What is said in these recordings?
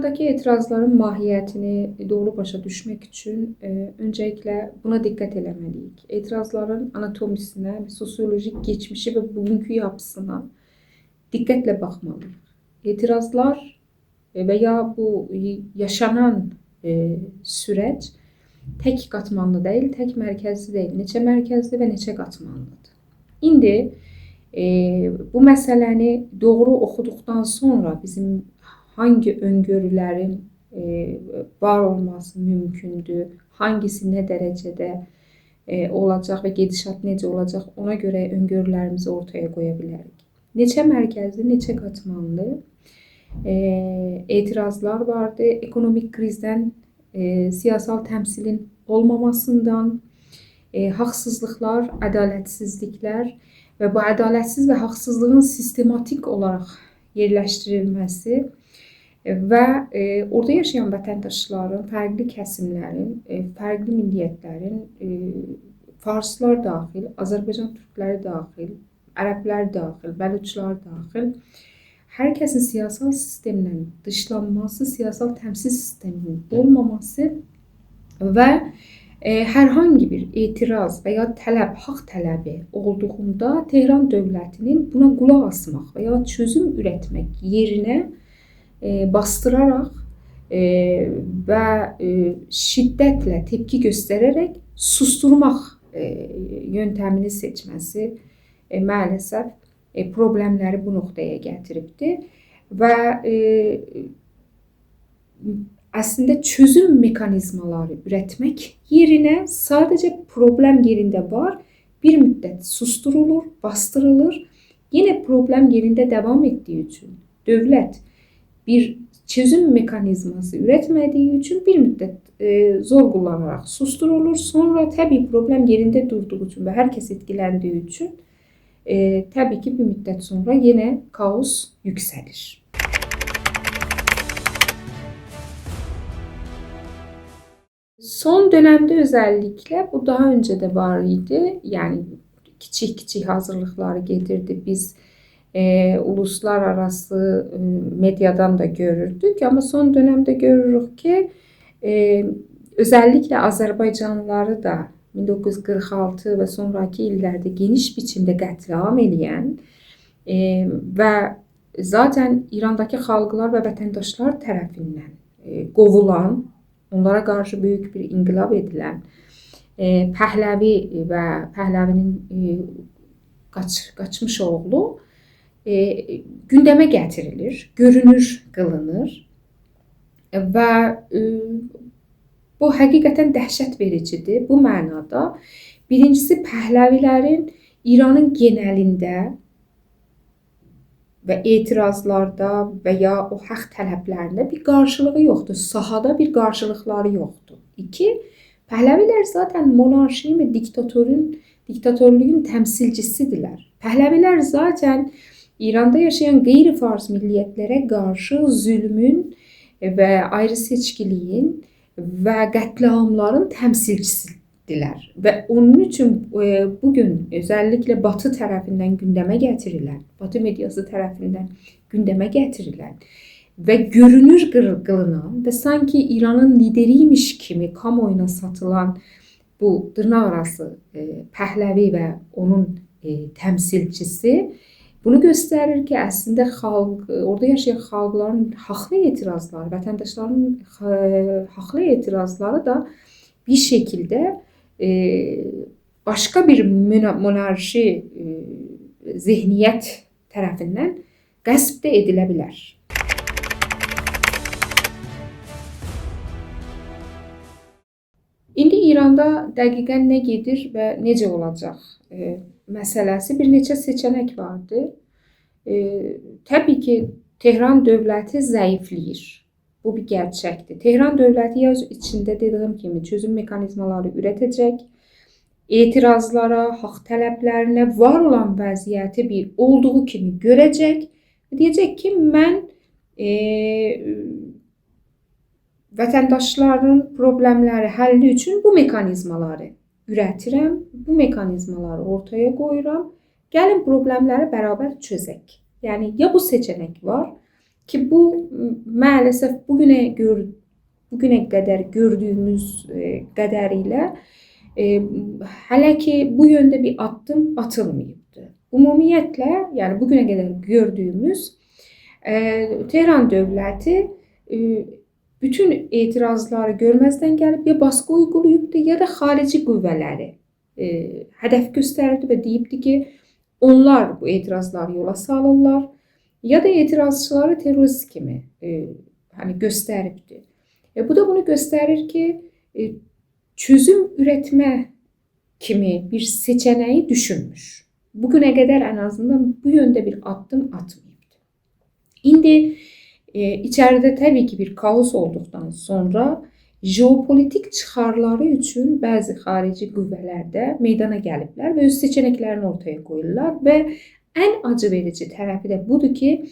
İrandakı etirazların mahiyyətini doğru başa düşmək üçün öncelikle buna dikkat eləməliyik. Etirazların anatomisine, sosyolojik geçmişi ve bugünkü yapısına dikkatle baxmalıyıq. Etirazlar veya bu yaşanan süreç tek katmanlı değil, tek merkezli değil, neçə merkezli və neçə katmanlıdır. İndi bu məsələni doğru oxuduqdan sonra bizim hangi öngörülərin var olması mümkündür, hangisi nə dərəcədə olacaq və gedişat necə olacaq, ona görə öngörülərimizi ortaya qoya bilərik. Neçə mərkəzli, neçə katmanlı etirazlar vardı. Ekonomik krizdən, siyasal təmsilin olmamasından, haqsızlıqlar, ədalətsizliklər və bu ədalətsiz və haqsızlığın sistematik olaraq yerləşdirilməsi və orada yaşayan vətəndaşların, fərqli kəsimlərin, fərqli milliyyətlərin, Farslar daxil, Azərbaycan türkləri daxil, Ərəblər daxil, Bəluçlar daxil, hər kəsin siyasal sistemdən dışlanması, siyasal təmsil sisteminin olmaması və hər hangi bir etiraz və ya tələb, haqq tələbi olduğunda Tehran dövlətinin buna qulaq asmaq və ya çözüm ürətmək yerinə bastıraraq və şiddətlə tepki göstərərək susturmaq yöntəmini seçməsi maalesef problemləri bu noktaya gətiribdi və əslində çözüm mekanizmaları üretmek yerine sadece problem yerinde var, bir müddət susturulur, bastırılır. Yine problem yerinde devam ettiği için dövlət bir çözüm mekanizması üretmediği için bir müddət zor kullanaraq susturulur. Sonra təbii problem yerinde durduğu için ve herkes etkilendiği için təbii ki bir müddət sonra yine kaos yükselir. Son dönemde özellikle bu daha önce de var idi. Yani kiçik kiçik hazırlıkları getirdi. Biz uluslararası medyadan da görürdük. Ama son dönemde görürük ki özellikle Azərbaycanlıları da 1946 ve sonraki illerde geniş biçimde qətliam eləyən və zaten İrandakı xalqlar və vətəndaşlar tərəfindən qovulan, onlara qarşı böyük bir inqilab edilən Pəhləvi və Pəhləvinin qaçmış oğlu gündəmə gətirilir, görünür, qılınır və bu həqiqətən dəhşət vericidir. Bu mənada birincisi Pəhləvilərin İranın genəlində və etirazlarda və ya o haqq tələblərində bir qarşılığı yoxdur. Sahada bir qarşılıqları yoxdur. İki, Pəhləvilər zaten monarşinin və diktatörlüğün təmsilcisidirlər. Pəhləvilər zaten İranda yaşayan qeyri-fars milliyyətlərə qarşı zülmün və ayrı seçkiliyin və qətliamların təmsilcisidirlər. Və onun üçün bugün özellikle Batı tərəfindən gündəmə gətirilən, Batı mediası tərəfindən gündəmə gətirilən və görünür qılınan və sanki İranın lideriymiş kimi kamuoyuna satılan bu dırnaqarası Pəhləvi və onun təmsilçisi bunu göstərir ki, əslində xalq, orada yaşayan xalqların haqlı etirazları, vətəndaşların haqlı etirazları da bir şekilde başqa bir monarşi zehniyyət tərəfindən qəsb də edilə bilər. İndi İranda dəqiqən nə gedir və necə olacaq məsələsi bir neçə seçənək vardı. Təbii ki, Tehran dövləti zəifləyir. Bu bir gerçəkdir. Tehran dövləti yaz içində dediyim kimi çözüm mekanizmaları ürətəcək, etirazlara, haqq tələblərinə var olan vəziyyəti bir olduğu kimi görəcək və deyəcək ki, mən vətəndaşların problemləri həlli üçün bu mekanizmaları ürətirəm, bu mekanizmaları ortaya qoyuram. Gəlin problemləri bərabər çözək. Yəni ya bu seçənək var, Ki bu maalesef bugüne qədər gördüyümüz qədərilə hələ ki bu yöndə bir addım atılmayıbdır. Ümumiyyətlə, yəni bugünə qədər gördüyümüz Tehran dövləti bütün etirazları görməzdən gəlib ya baskı uyğulayıbdır, ya da xarici qüvvələri hədəf göstəribdir və deyibdir ki, onlar bu etirazları yola salırlar ya da etirazçıları terörist kimi hani göstəribdir. Bu da bunu göstərir ki, çözüm üretmə kimi bir seçeneği düşünmüş. Bugüne qədər ən azından bu yönde bir addım atmayıbdır. İndi içəridə təbii ki bir kaos olduqdan sonra jeopolitik çıxarları üçün bəzi xarici qüvvələr də meydana gəliblər və öz seçənəklərini ortaya qoyurlar və ən acı verici tərəfi də budur ki,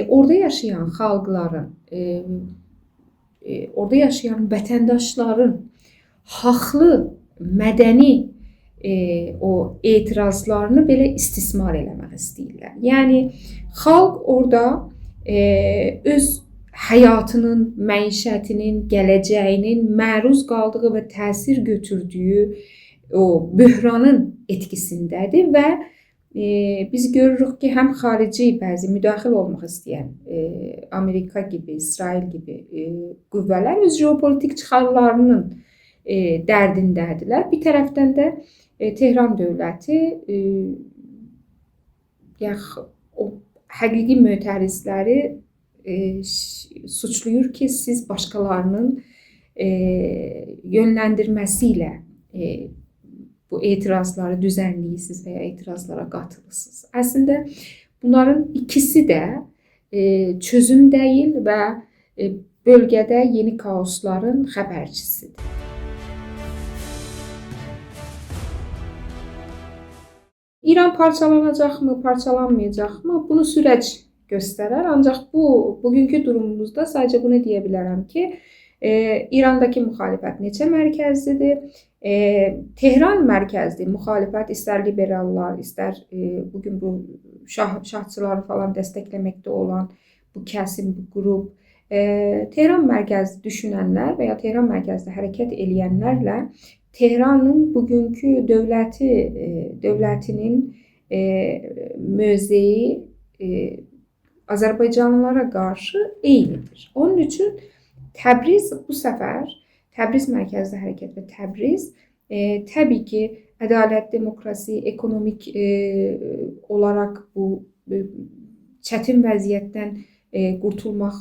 orada yaşayan xalqların, orada yaşayan vətəndaşların haqlı mədəni o etirazlarını belə istismar eləmək istəyirlər. Yəni xalq orada öz həyatının, məişətinin, gələcəyinin məruz qaldığı və təsir götürdüyü o böhranın etkisindədir və biz görürük ki, həm xarici bəzi müdaxil olmaq istəyən Amerika gibi, İsrail gibi qüvvələr öz jeopolitik çıxarlarının dərdindədirlər. Bir tərəfdən də Tehran dövləti o həqiqi mötərizləri suçluyur ki, siz başqalarının yönləndirməsi ilə bu etirazları düzənləyirsiniz və ya etirazlara qatılırsınız. Əslində bunların ikisi də çözüm deyil və bölgədə yeni kaosların xəbərçisidir. İran parçalanacaq mı, parçalanmayacaq mı? Bunu süreç göstərər. Ancaq bu bugünkü durumumuzda sadəcə bunu deyə bilərəm ki, İrandakı müxalifət neçə mərkəzlidir? Tehran mərkəzli müxalifət istər liberallar, istər bugün bu şahçıları falan dəstəkləməkdə olan bu kəsim, bu qrup, Tehran mərkəzli düşünənlər və ya Tehran mərkəzli hərəkət eləyənlərlə Tehranın bugünkü dövlətinin mövqeyi Azərbaycanlılara qarşı eynidir. Onun üçün Təbriz bu səfər, Təbriz mərkəzli hərəkət və Təbriz təbii ki, ədalət, demokrasi, ekonomik olaraq bu çətin vəziyyətdən qurtulmaq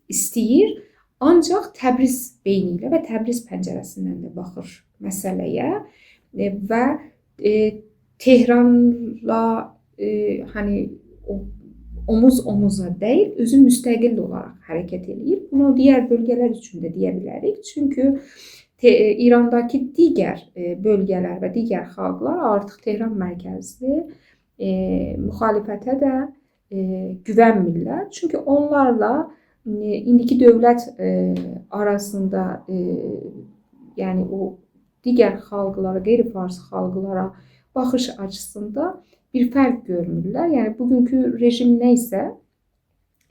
istəyir. Ancaq Təbriz beyni ilə və Təbriz pəncərəsindən də baxır məsələyə və Tehranla hani o omuz omuza deyil, özü müstəqil olaraq hərəkət eləyir. Bunu digər bölgələr üçün də deyə bilərik. Çünki İrandakı digər bölgələr və digər xalqlar artıq Tehran mərkəzli müxalifətə də güvənmirlər. Çünki onlarla indiki dövlət arasında yəni o digər xalqlara, qeyri-fars xalqlara baxış açısında bir fərq görmürlər. Yəni bugünkü rejim nə isə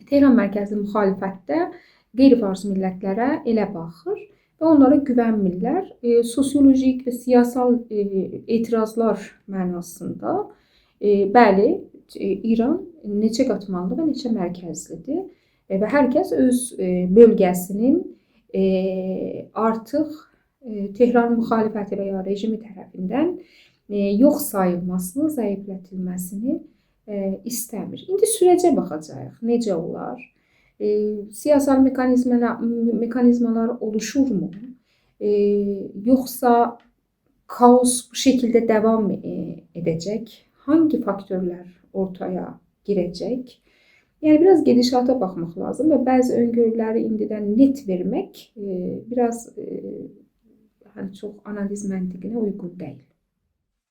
Tehran mərkəzli müxalifətdə qeyri-fars millətlərə elə baxır və onlara güvənmirlər. Sosiolojik və siyasal etirazlar mənasında bəli, İran neçə qatmanlı və neçə mərkəzlidir və hər kəs öz bölgəsinin artıq Tehran müxalifəti və ya rejimi tərəfindən yox sayılmasını, zəiflətilməsini istəmir. İndi sürəcə baxacağıq. Necə olar? Siyasal mekanizmalar oluşur mu? Yoxsa kaos bu şekilde devam edecek? Hangi faktörler ortaya girecek? Yani biraz gedişata baxmaq lazım və bəzi öngörüləri indidən net vermək biraz hani çox analiz məntiqinə uyğun deyil.